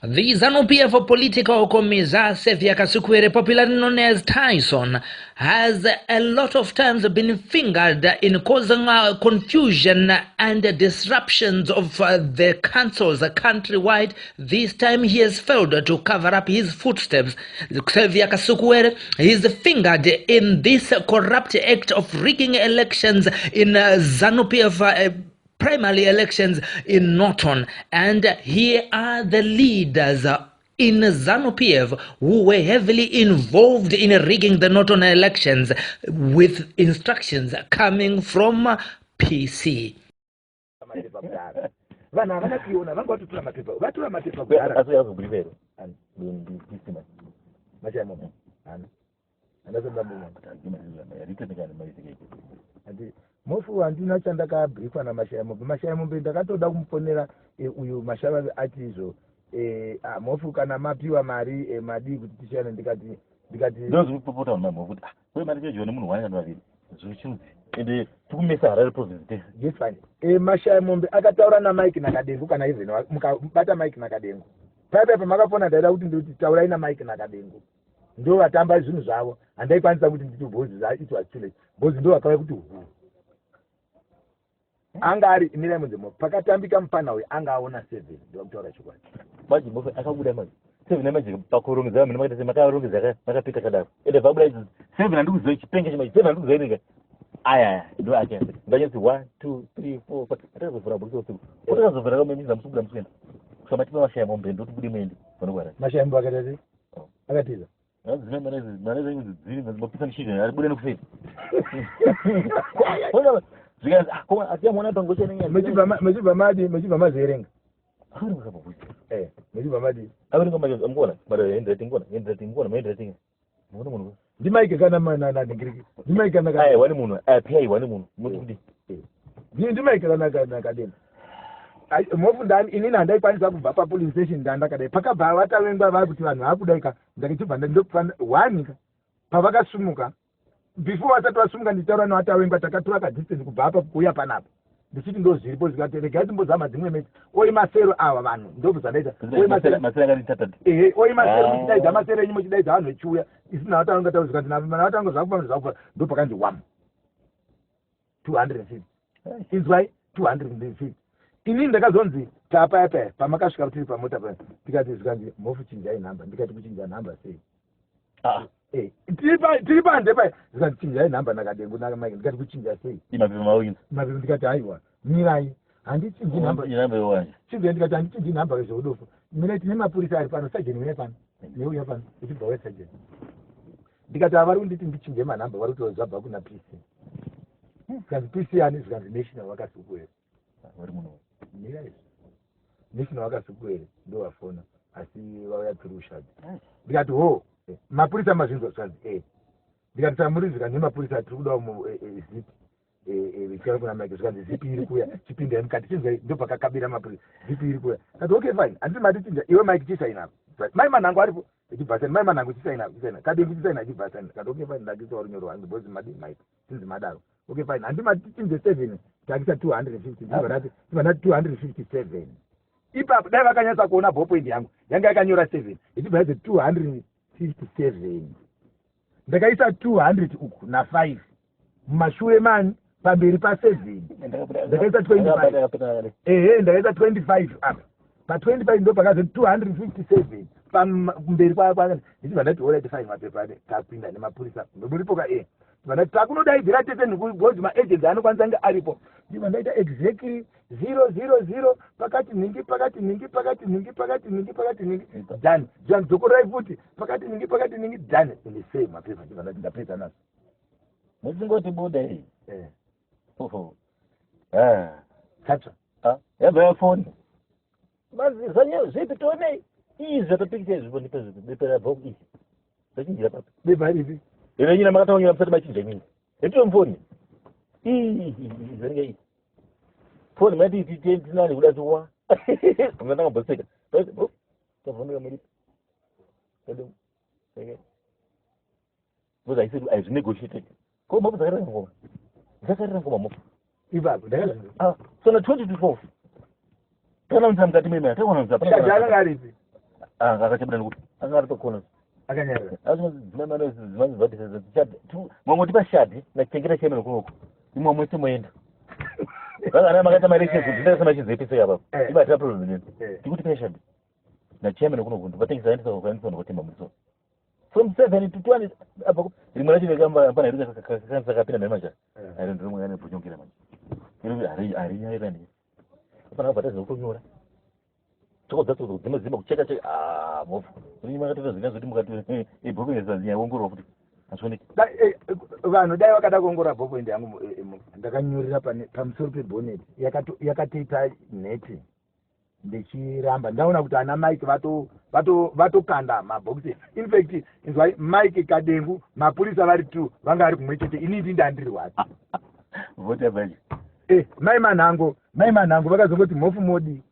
The ZANU-PF political commissar Saviour Kasukuwere, popularly known as Tyson, has a lot of times been fingered in causing confusion and disruptions of the councils countrywide. This time he has failed to cover up his footsteps. Saviour Kasukuwere is fingered in this corrupt act of rigging elections in ZANU-PF primary elections in Norton. And here are the leaders in ZANU-PF who were heavily involved in rigging the Norton elections with instructions coming from PC. Mapepa kudhara vanhu havana kuiona, vanga vatotora mapepa, vatora mapepa kudhara. Asi yazobudisa here? Machaimomo hana handasandambomona. Handi mofu, handina chandakabhirifwa naMashayamombe. Mashayamombe ndakatoda kumufonera uyu Mashavavi ati izvo mofu kana mapiwa mari madii kuti tishane, ndikati Ndozvikupopota vanhu kuti ah, kwe mari chedyiwa nemunhu one kana vaviri, zvichirudzi, ende tikumesa Harare Province tese. Yes, fine. Mashayamombe akataura naMike Nakadengu. Kana even mukabata Mike Nakadengu paipai pamakafona, ndaida kuti ndikuti taurai naMike Nakadengu, ndo vatamba zvinhu zvavo. Handaikwanisa kuti nditi bhozi, it was too late. Bhozi ndo vakauya kuti hu anga ari imirai munzemo pakatambika mupana uyu anga aona seven, ndova chokwadi. Manje mofu akabuda manje seven amanje pakurongedza vanhu makaita seMakarongedza makapeta kadaro, ende vabuda idzi seven, handikuziva chipenge chimanje seven, handikuziva inenge aya aya ndo ake ndanyatsi one, two, three, four, five. Atakazovhura bhokisi usiku, otakazovhura kamemisa musi kubuda musi kuenda kusvika matipa mashaya mombe, ndotibude muende vanokwara. Mashayamombe akaita sei? Akatiza. Dzine mare dziri mapisa mishizha aribude nekuseri zvikanzi atiyamona pangochene. Muchibva madi, muchibva mazoerenga, muchibva madi. Averenga manje, amkuona mara handwriting, ngona handwriting, ngona handwriting, muona munhu. NdiMike kana naningiriki, ndiMike kana Aya wani munhu aya pia wani munhu muti kudi. NdiMike kana nakadena mofu ndani. Inini handaikwanisa kubva papolice station, ndandakadai pakabva vatavengwa vakuti vanhu vakudaika, ndakachibva ndokufana one ka pavakasumuka. Before vasati vasumuka, ndichitaura navatavengwa, takatora kadistance kubva apa kuuya panapa, ndichiti ndo zviripo, zvikati regai timbozama dzimwe meti oi masero ava vanhu, ndobva oi masero. Masero akati tatati. Ehe, oi masero. Muchidaidza masero enyu, muchidaidza vanhu vechiuya, isi navatanga taura, zvikati navatanga zvakufamba zvakufamba, ndo pakanzi wam 250, inzwai, 250. Inini ndakazonzi tapaya paya pamakasvika tiri pamota paya, tikati zvikanzi mofu chinjai nhamba. Ndikati kuchinja nhamba sei? Ah. Tiri panze paya, zvikanzi chinjai nhamba nakadengu naMike. Ndikati kuchinja sei? Imapepa mawinzi. Mapepa. Ndikati haiwa, mirai, handichinji nhamba. Inamba yowanje. Chinzai, ndikati handichinji nhamba zveudofo, mina tine mapurisa ari pano, sajeni uya pano, neuya pano, ichibva uya sajeni. Ndikati havari kunditi ndichinje manhamba, vari kuti zvabva kuna PC. Zvikanzi PC ani? Zvikanzi National Vakasukuwere. Vari munhu. Mira izvi, National Vakasukuwere ndovafona, asi vauya through shad. Ndikati ho, mapurisa mazvinzwa? Zvikanzi e. Ndikati samuri, zvikanzi nemapurisa tiri kudawo zip zvikara kuna Mike. Zvikanzi zip iri kuuya, chipindai mukati. Chinzwai, ndopakakabira mapurisa, zip iri kuuya. Kati okay, fine, handiti mati chinja, iwe Mike chisaina apa, mai Manhango aripo, ichibva saina, mai Manhango chisaina, chisaina, Kadengu chisaina, achibva saina. Kati okay, fine, ndakisawo runyoro rwangu because madi Mike sinzi madaro. Okay, fine, handi mati chinje seven, takisa 250, ndibva ndati, ndibva ndati 257 ipapo. Dai vakanyatsa kuona ballpoint yangu yanga yakanyora seven, ichibva yazi 257. Ndakaisa 200 uku na5 mumashure mani, pamberi pa7 ndakaisa 25. Ehe, ndakaisa 25 apa, pa25 ndo pakazi 257 pamberi. Ndichibva ndati alright, fine, mapepa ane tapinda nemapurisa muripo ka e. Ndibva ndati takunodaidzira tese because maagents anokwanisa kunge aripo. Ndibva ndaita exactly 000 pakati nhingi, pakati nhingi, pakati nhingi, pakati nhingi, pakati nhingi, done. Zvikanzi dzokorai futi, pakati nhingi, pakati nhingi, done, ende sei mapepa. Ndibva ndati ndapedza nazvo. Muchingoti buda iyi. Oho. Ah. Chatsva. Ah, yabva yafoni mazi zvanye zvipi, tionei izvi zvatopikisa izvi, ndipe zvipi, bepa rabva izvi zvachinjira papi? Bepa ripi? Renyina makataonyera musati machinja imini ritiro iyi zvanenge iyi foni mati tinani kuda tiwa ndangamboseka tavhoneka muripi because I said I've negotiated. Ko mofu dzakarira ngoma, dzakarira ngoma mofu. Ipapo ndakazvinzwa. Ah, so na 20 to 12 takaona mukati meme, takaona. Shadhi akanga aripi? Akachabuda nekuti anga ari pakona. Akanyarara. Mwangotipa shadhi nachengeta chairman kunoko imwe mwese moenda vakana makaita mari yechizindasema apa ibatira problem neni tikuti shadhi nachairman kunoko vatengesa vaendesa kukaendesa nokutema muso from 7 to 20 apa rimwe racho rekamba pana rakapinda mari manje ari ndiro mwana bhunyongera manje iri ari ari ari pana kabata zvekutonyora tokodza kudzima dzima kucheka cheka ah mofu rini makatoita zvina zvoti mukati bhuku nyaongorwa futi azvioneki. Vanhu dai vakada kuongorora bhopoindi yangu, ndakanyorera pamusoro pebhoneti yakatoita nhete ndichiramba. Ndaona kuti ana Mike vatokanda mabhokisi. Infact, inzwai, Mike Kadengu, mapurisa vari two, vanga vari kumwe chete, ini ndandiri wati. Voti abaji. Mai Manhango, mai Manhango vakazongoti, "Mhofu, modi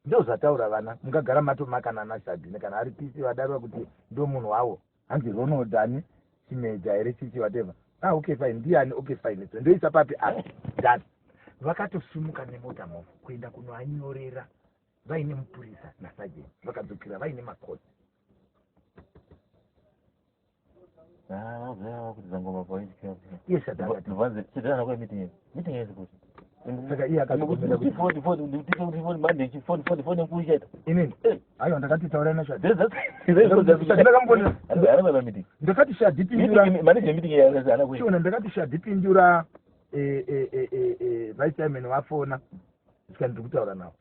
ndo zvataura vana, mungagara matomakana naShadhini kana ari pisi vadarwa kuti ndo munhu wavo, hanzi Ronald ani Chimeja here, chichi, whatever." "Ah, okay, fine. Ndiani? Okay, fine. So ndoisa papi?" Ah, done. Vakatosumuka nemota, Mhofu, kuenda kunoanyorera vaine mupurisa nasajeni. Vakadzokera vaine makoti. Kuti zangoma. Iye Shadhi akati Chidana kwa meeting, meeting yese kuti Saka iye akatokomera kuti inini aiwa, ndakati taurai naShadhi. Ndakamufonera, ndakati, "Shadhi, pindura." Chiona, ndakati, "Shadhi, pindura, vice chairman wafona." Sika ndiri kutaura navo.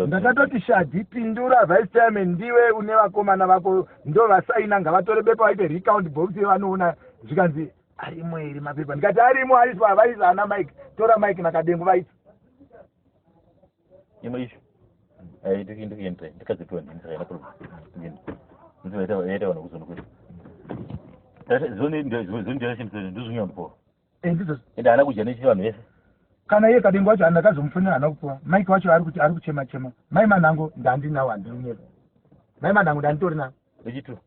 Ndakatoti, "Shadhi, pindura vice chairman, ndiwe une vakomana vako, ndo vasaina, ngavatore bepa vaite recount box yevanoona." Zvikanzi, "Arimo here mapepa?" Ndikati, "Arimo, aiswa, vaisa ana Mike. Tora Mike naKadengu, vaisa." Imwe ishu ndikuenda ndikadzipiwa ndini, saka ina problem. Ndikuenda vanhu kuzonokwira zoni ndozvinyamboa. Ndizvo. Ende haana kudya nechivanhu vese. Kana iye Kadengu wacho andakazomufonera haana kupuwa. Mike wacho ari kuti ari kuchema chema. Mai Manhango ndandinawo, handinyepa, mai Manhango ndanditori navo. Vechitu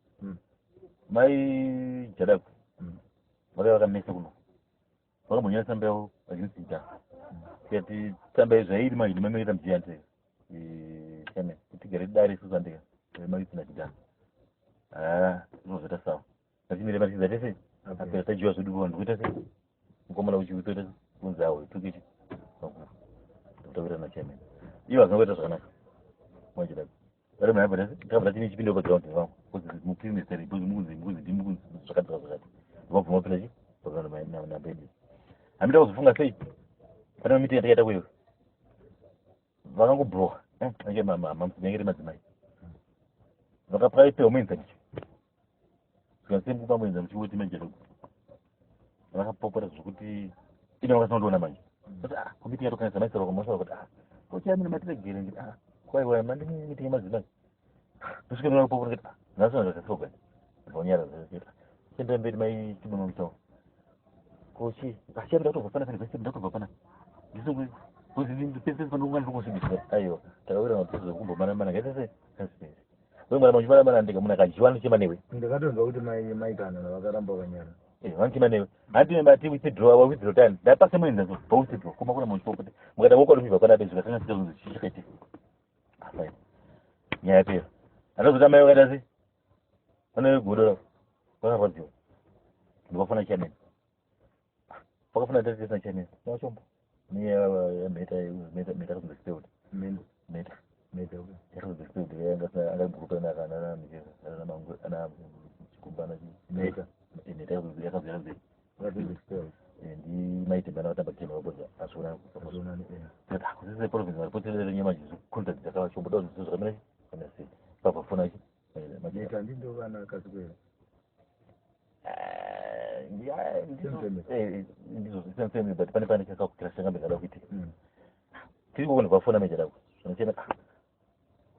mai Jadako vakaiva vakamesa kuno, vakambonyora tsamba yavo vachinzi ita, tikati tsamba iyi zvairi manje ndimameketa muchiyanti chairman kuti tigare dare isusu andika maisina chidhana. Ah, zvinozota sawa, ngachimire matiza tese apera tajiwa zvedu vanhu kuita sei mukomana uchiutoita kunzi awo tukichi kutaurira nachairman. Ivo hazvina kuita zvakanaka manje vari munhu takabva tini chipinda paground vangu kuti mupime seri because mukunzi mukunzi ndimukunzi zvakati zvakati ndobva mapinda chi paground nambedi. Hamida kuzofunga sei pane meeting yatakaita kuyo, vakangobroka ange mamudengere madzimai vakapaipewa muenzaniso, zvikasembwa muenzaniso chiwoti manje vakapopota zvokuti ine vakasina kundiona manje. Kuti ah, komiti yatokanisa maisaro kamasoro kuti ah, kochiyamina matiregere nditi ah, kwaiwa mandi meeting yemadzimai ndosvika ndona kupopota kuti ah, nhasi zvakasoga ndonyara chenda mberi mai chibono mutawo kochi achiyamina kutobva pana kana ndatobva pana ndisingwe pese panonga ndikosvibisa. Aiwa, takawirana kuti zvekumbomana mana ngaita sei kasiperi we mwana muchimana mana ndika munhu akadyiwa anochema newe. Ndakatonzwa kuti mai maikanana vakaramba vakanyara. Vanochema newe handi mati withdraw, withdraw tani ndapase muenzaniso pa withdraw kuma kuna muchipopota mukati mokwa pana bezvi zvakanga zvinzi chichakaite fine, nyaya yapera. Andozoti amai vakaita sei pane godo vakarwadziwa, ndokafona chairman, vakafona tatesina chairman wachombo mheta mheta yakazonzi expelled. Mheta yakazonzi expelled, angagrupa ana Chikumba ana Mheta. Mheta yakazi ndi maitemba vatamba game vabodza azviona kusise province varipoterere nyama contract dzakavachomboda kuti zvakamira kana sei pabva fona chi. Mheta ndindo vana Kasikwera. Ndizvo same family, but pane chakakukira changambe kada kuitika tiri koko ndikavafona meja dako zvinochena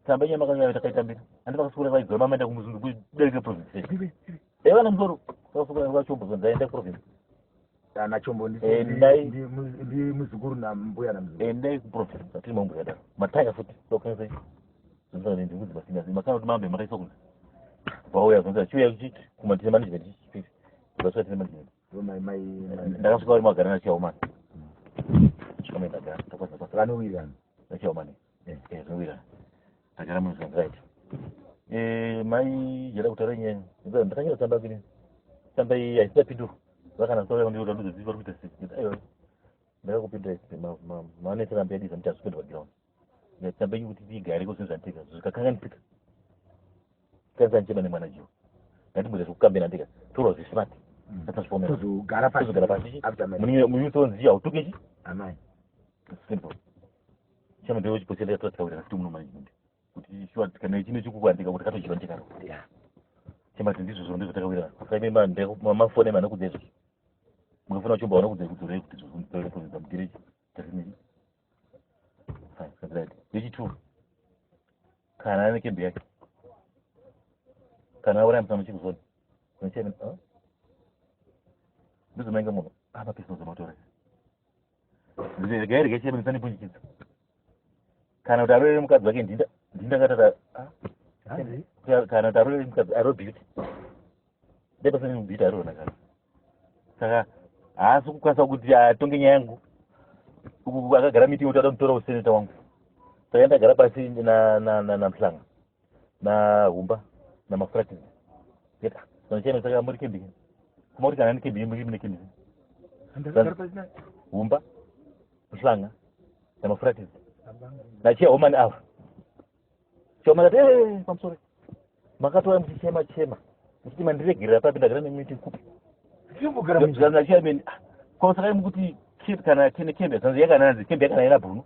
tsamba inyama kanyaya takaitambira handi vakasukura vaidzora mamaenda kumuzundu kudarika province sei evana musoro vakasukura vachombo zonzi aenda kuprovince. Ana Chombo Ndai. ndi muzukuru nambuya namuzukuru. Endai kuprovince atiri mambo yakadaro matanga futi tokanisa zvinzani ndikudzi masina makana kuti mambe makaiswa kunzi vauya zonzi achiuya kuma tine management chipiri vasvika tine management. Mai mai mai. Ndakasvika vari magara nachairman, svika mai ndagara takwaza vanowirirana. Nachairman, zvinowirana. Tagara muno zvanzi right. Eh, mai jada kutaura nyaya. Ndakanyora tsamba kini. Tsamba iyi haisina pinduro. Vakana kutaura ndikuti ndoziva vari kuita sei. Aiwa. Ndakakupindura maone tsamba yedu izamita zvipinda paground. Tsamba iyi kuti tigare ko zvinhu zvanditeka zvikakanganisika. Kanisa ndichema nemwana jiwa. Ngatimboita zvekukambena ndika. Torwa zvismart. Tozogara pasi. Tozogara pasi. After marriage. Munyuso nziya utuke chi? Amai. Simple. Chama ndiyo chiposenda yatotaurira kuti muno management. Kuti shuwa kana chine chikukuandika kuti katojiva ndikaro. Yeah. Chama kuti ndizvo zviro ndizvo takawira. Saka imi mafoni ema nokudza izvozvo. Mukafona uchomba vanokudza kudzorei kuti izvozvo nditaure kudzodza mugereji. Tarinei. Fine, that's right. Yechitu. Kana ane kembi yake. Kana auraya musano chikuzoni. Kuna chairman, ah? Ndizvo mainga muno. Ah, mapesi nozomatora. Regai regai chairman sanibunjikidza. Kana kuti arorere mukadzi wake ndinda ndinda ngatata ah? Hanzi? Kana kuti arorere mukadzi aro beauty. Dai pasina beauty arorona kana. Saka haasi kukwanisa kuti atonge nyaya yangu. Uku akagara meeting kuti ada kumutora useneta wangu. Saka ndagara pasi na na na na Mhlanga na Humba na Mafuratis. Ndikati ah, saka chairman saka muri kembi. Kuma kuti kana ndikembi muri mune kembi. Ndakagara pasi naye. Humba, Mhlanga na Mafuratis. Abanga. Nachairwoman ava. Chairwoman ati eh pamusoro. Makatouya muchichema chema. Muchiti mandiregerera papi ndagara nemeeting kupi. Timbogara munjira. Zvanzi chairman ah, ko saka mukuti kembi kana kene kembi zvanzi yakananzi kembi yakanayira bhunu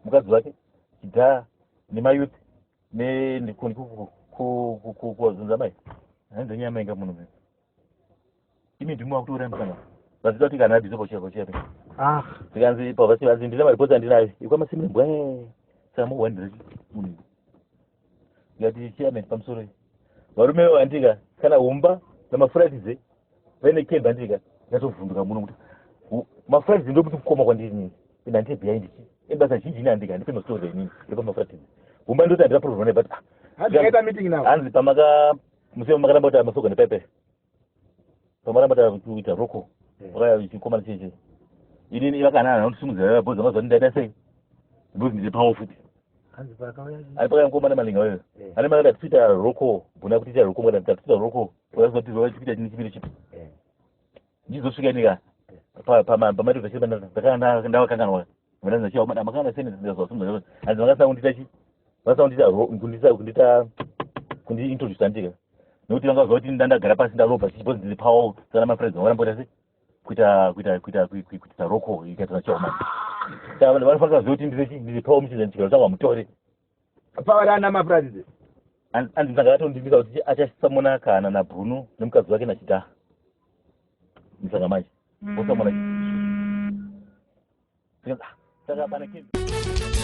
mukadzi wake chidhaa nemayouth ne kuzinza mai hanzi nyaya mainga muno imi ndimi wakutouraya musangano vazita kuti kana abhizo pachiya pachiya Ah. zvikanzi pavasi vanzi ndina maripoti andinayo ikwamasimire mbwa saka mukuwandireki munhu ndikati chairman pamusoro iyi varume vandika kana humba namafuratize vaine kembi andika ndatovhunduka muno kuti mafuratize ndokuti kukoma kwandiri nini ende handite behind chi ebasa zhinji ini andika handipe mastori inini ndepamafuratize humba ndoti handina problem naye but ah, Hanzi takaita meeting now. hanzi pamaka musi makaramba kuti masoga nepaipai pamaramba ta kuita roko wakaya chikomana cheche inini vakanana vanotisimudzira vabhodza mazuva ndaita sei because ndine power futi Hanzi pakauya. ari pakaya mukomana malinga wewe Eh. ane makati atiita roko bhuna kuti ita roko mukati tatiita roko wakazoti vachikuita chini chimiro chipi Eh. ndizosvika nika pamaito zvachiri ndavakanganwa vananzi chiwa madam makanga sene ndikazosimudza hanzi vakasana kundiita chi vakasana kundiita kundisa kundiita kundi introduce andika nekuti vanga vaziva kuti ndandagara pasi ndarobha chichi because ndiri power sana mafriends vangu varamboita sei kuita kuita kuita kuita roko ikaita chiwa mani saka vanhu vanofanira kuziva kuti ndiri chi ndiri power muchinzi chigaro changu hamutore Pavari ana mafuratize. Anzi saka atondivisa kuti achasamona kana nabhunu nemukadzi wake nachidhaa musanga manje osamona saka pana kembi.